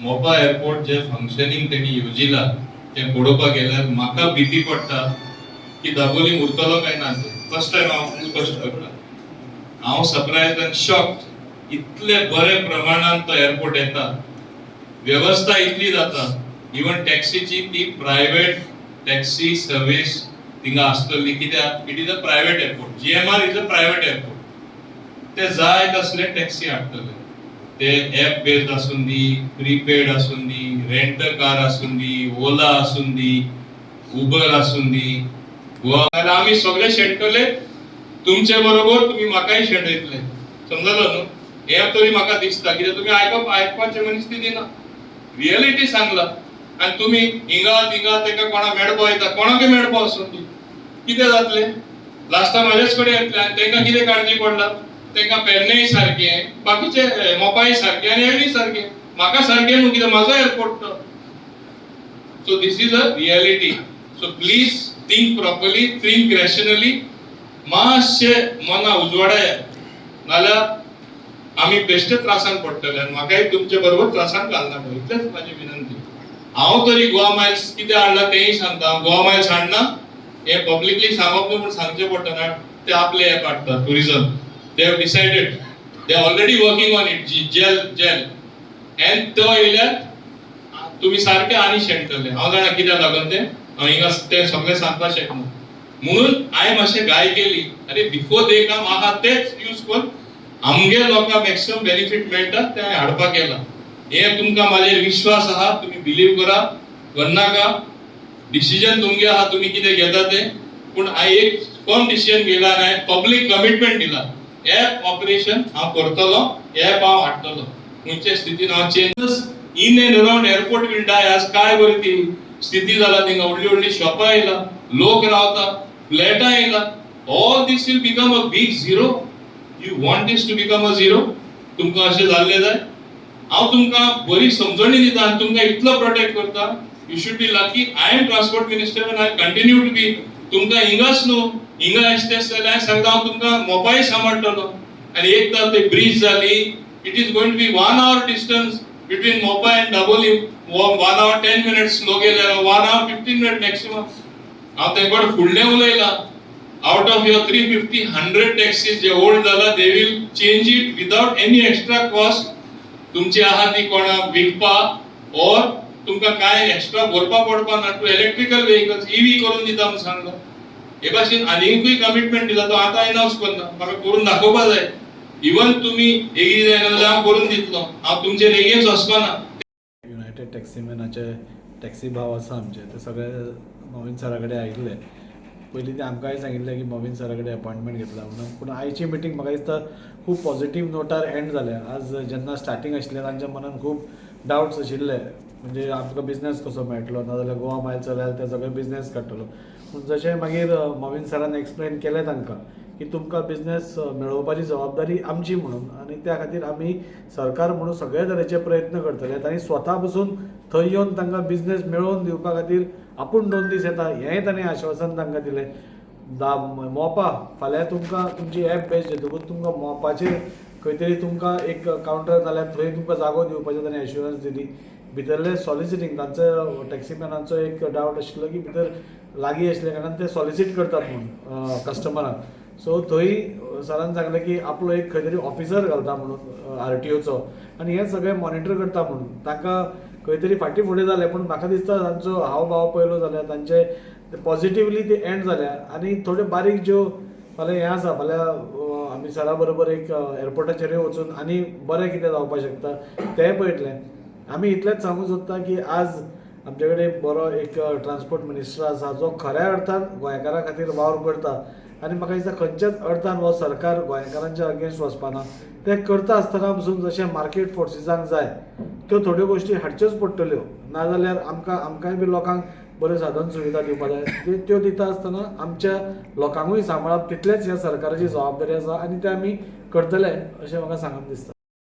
Mopa airport जे functioning तेणी योजिला तें पळोवपाक गेल्यार म्हाका भीती पडटा की दाबोलीम उरतलो काय ना ते. फर्स्ट टायम हांव स्पश्ट करता, हांव सरप्रायज आनी शॉक्ड. इतले बरे प्रमाणान तो एअरपोर्ट येता, वेवस्था इतली जाता. इवन टॅक्सीची ती प्रायव्हेट टॅक्सी सर्वीस थिंगा आसतली, कित्याक it is a private airport. GMR is a private airport. ते जाय तसले टॅक्सी हाडटले. ते ऍप बेस्ड आसूं दी, प्रीपेड आसूं दी, रेंट कार आसूं दी, ओला आसूं दी, उबर आसूं दी. गोवा जाल्यार आमी सगळे शेणटले तुमचे बरोबर, तुमी म्हाकाय शेणयतले. समजलो न्हू? हें तरी म्हाका दिसता, कित्याक तुमी आयकप आयकपाचे मनीस ती दिना. रियलिटी सांगला आनी तुमी हिंगा थिंगा तेका कोणा मेळपा वयता, कोणाकय मेळपा वचून दी. कितें जातलें लास्टा? म्हाजेच कडेन येतलें. आनी तांकां कितें काडची पडला? तांकां पेडणेय सारकें, बाकीचे मोपाय सारकें आनी हेवूय सारकें. म्हाका सारकें न्हू, कित्याक म्हाजो एअरपोर्ट तो. So this is a reality. So please think properly, think rationally. मातशें मना उजवाडाया, नाल्यार आमी बेश्टे त्रासान पडटले आनी म्हाकाय तुमचे बरोबर त्रासान घालनाका. इतलेच म्हाजी विनंती. हांव तरी गोवा मायल्स कितें हाडला तेंय सांगता. हांव गोवा मायल्स हाडना हें पब्लिकली सांगप न्हू, पूण सांगचें पडटा ना. ते आपले एप हाडटा tourism. They have decided, they already working on it. Gel gel and तो येयल्यार तुमी सारके आनी शेणटले. हांव जाणा कित्याक लागून तें. हांव हिंगा तें सगळें सांगपाक शकना. म्हणून हांवें मातशें घाय केली. अरे, बिफोर they come आहा तेच यूज करून आमगे लोकांक मॅक्सिमम बेनिफीट मेळटा तें हांवें हाडपाक केलां. हें तुमकां म्हाजेर विश्वास आहा, तुमी बिलीव करा, करनाका, डिसिजन तुमगे आहा, तुमी कितें घेता तें. पूण हांवें एक फर्म डिसिजन घेयला आनी हांवें पब्लीक कमिटमेंट दिला, एप ऑपरेशन हांव करतलो, एप हांव हाडटलो. खंयचे स्थितीन हांव changes in and around airport will die. आज काय बरी ती स्थिती जाला थिंगा. व्हडली व्हडली शॉपां येयला, लोक रावता, फ्लॅटां येयला. All this will become a big zero. You want this to become a zero? तुमकां अशें जाल्लें जाय? हांव तुमकां बरी समजणी दिता आनी तुमकां इतलो प्रोटेक्ट करता. You should be lucky I am transport minister and I continue to be. तुमकां हिंगाच न्हू, हिंगा एशें जाल्यार हांवें सांगता, हांव तुमकां मोपाय सांबाळटलो. आनी एकदां ते ब्रीज जाली, it is going to be one hour distance between Mopa and Dabolim. 1 hour 10 minutes slow गेल्यार, 1 hour 15 minute maximum. हांव तेंकडे फुडलें उलयलां. Out of your 350, 100 taxis J old जाला, they will change it without any extra cost. तुमची आहा ती कोणा विकपा और तुमकां काय एक्स्ट्रा भरपा पडपा ना. To electrical vehicles, EV करून दिता म्हणून सांगलो. हे भाशेन आनीकूय कमिटमेंट दिला. तो आतां एनावन्स करना, म्हाका करून दाखोवपा जाय. इवन तुमी एग्री जायना जाल्यार हांव करून दितलो. हांव तुमचेर एगेन्स्ट वचपाना. युनायटेड टॅक्सीमॅनाचे टॅक्सी भाव आसा आमचे, ते सगळे मोविन सरा कडेन आयिल्ले. पयलीं ते आमकांय सांगिल्लें की मोविन सरा कडेन अपॉयंटमेंट घेतला म्हणून. पूण आयची मिटींग म्हाका दिसता खूब पॉझिटीव नोटार एंड जाल्या. आज जेन्ना स्टार्टींग आशिल्लें, तांच्या मनान खूब डावट्स आशिल्ले, म्हणजे आमकां बिजनेस कसो मेळटलो, नाजाल्यार गोवा मायल्स जाल्यार ते सगळे बिजनेस काडटलो. पूण जशें मागीर मोविन सरान एक्सप्लेन केलें तांकां की तुमकां बिजनेस मेळोवपाची जबाबदारी आमची म्हणून आनी त्या खातीर आमी सरकार म्हणून सगळे तरेचे प्रयत्न करतले. आनी स्वता पसून थंय येवन तांकां बिजनेस मेळोवन दिवपा खातीर आपूण 2 दीस येता हेंय ताणें आश्वासन तांकां दिलें. दा मोपा फाल्यां तुमकां तुमची एप बेस्ड येतकूच तुमकां मोपाचेर खंय तरी तुमकां एक कावंटर जाल्यार थंय तुमकां जागो दिवपाचें ताणें एश्युरन्स दिली. भितरले सॉलिसिटींग, तांचो टॅक्सीमॅनांचो एक डावट आशिल्लो की भितर लागीं आशिल्ल्या कारणान ते सॉलिसीट करतात म्हणून कस्टमरांक. सो थंय सरान सांगलें की आपलो एक खंय तरी ऑफिसर घालता म्हणून आरटीओचो आनी हें सगळें मॉनिटर करता म्हणून. तांकां खंय तरी फाटीं फुडें जालें, पूण म्हाका दिसता तांचो हावभाव पळयलो जाल्यार तांचे पॉझिटिवली ते एंड जाल्या. आनी थोड्यो बारीक ज्यो फाल्यां हें आसा, फाल्यां आमी सरा बरोबर एक एअरपोर्टाचेरूय वचून आनी बरें कितें जावपाक शकता तेंय पळयतलें आमी. इतलेंच सांगूंक सोदता की आज आमचे कडेन बरो एक ट्रान्सपोर्ट मिनिस्टर आसा, जो खऱ्या अर्थान गोंयकारां खातीर वावर करता. आनी म्हाका दिसता खंयच्याच अर्थान हो सरकार गोंयकारांच्या अगेन्स्ट वचपाना. तें करता आसतना पसून जशें मार्केट फोर्सीसांक जाय त्यो थोड्यो गोश्टी हाडच्योच पडटल्यो, नाजाल्यार आमकां आमकांय बी लोकांक बऱ्यो साधन सुविधा दिवपाक जाय. त्यो दिता आसतना आमच्या लोकांकूय सांबाळप तितलेंच ह्या सरकाराची जबाबदारी आसा आनी तें आमी करतले अशें म्हाका सांगन दिसता.